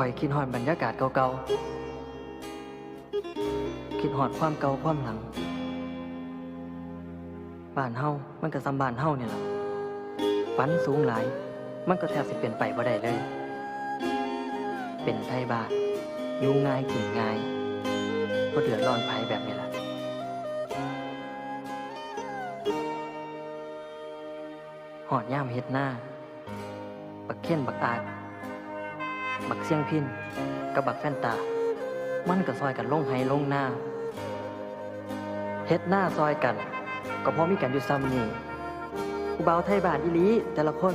ຂ້ອຍຄິດຮອດບັນຍາກາດເກົ່າໆ ຄິດຮອດຄວາມເກົ່າຄວາມຫຼັງ. ບ້ານເຮົາມັນກໍສ່ຳບ້ານເຮົານີ້ລະ. ຝັນສູງຫຼາຍ ມັນກໍແທບຊິເປັນໄປບໍ່ໄດ້ເລີຍ. ເປັນໄທບ້ານ ຢູ່ງ່າຍກິນງ່າຍ ບໍ່ເດືອດຮ້ອນໃຜແບບນີ້ລະ. ຮອດຍາມເຮັດນາ ບັກເຄັນ ບັກອາດ ບັກຊຽງພິນ ກັບບັກແຟນຕາ ມັນກໍຊ່ອຍກັນລົງໄຮ່ລົງນາ ເຮັດນາຊ່ອຍກັນ ກໍພໍມີກັນຢູ່ສ່ຳນີ້. ຜູ້ບ່າວໄທບ້ານອີ່ຫຼີແຕ່ລະຄົນ.